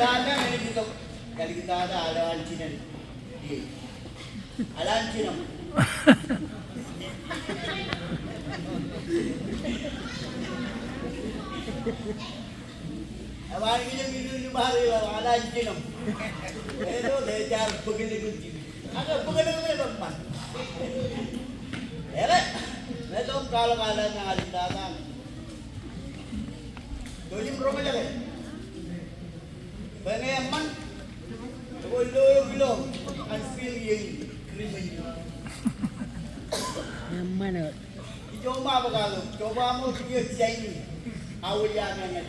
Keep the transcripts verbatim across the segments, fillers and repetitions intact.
Tata ej itok, kalikūttata aḷ an jinen. Aḷ an jinem. Ebar kijem ilo bar ilo aḷ an jinem. Eo, ej jar bōklōk in jinem. Ak bōklōk in eṃṃan. Eḷe, meto kwaḷọk aḷ an jinem tata. Tojim roñjake. Bwe ñe eṃṃan, ekwe lo eok ilo an feel iien in Christmas. Eṃṃan eo. Ijo ṃōk bōk eo, ijo ṃōk ijo Chinese. Aolep ñan ñan.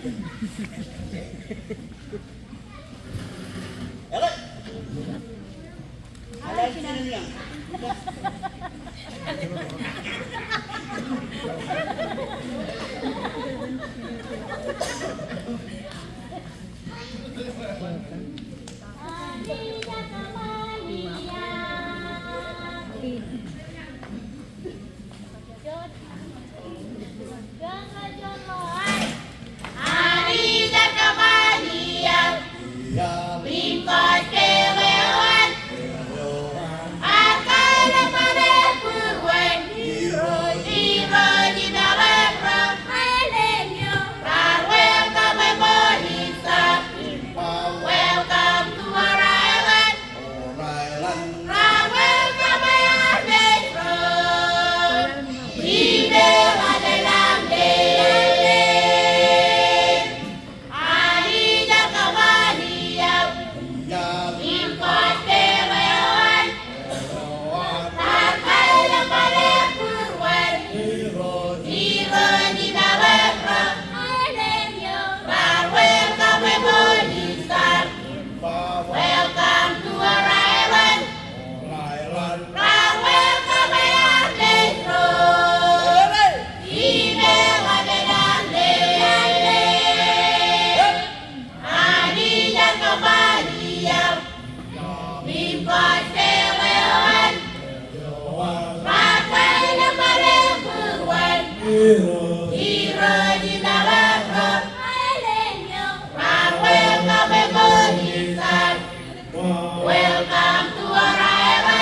Eḷe. Welcome to our island. Welcome to our island.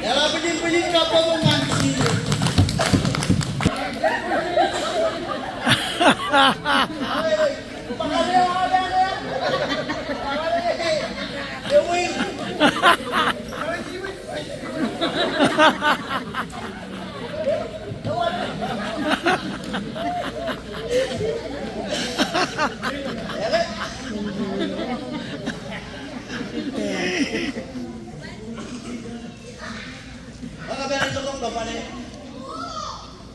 Eḷap bwijin bwijin kabbokbok ñan Jisōs.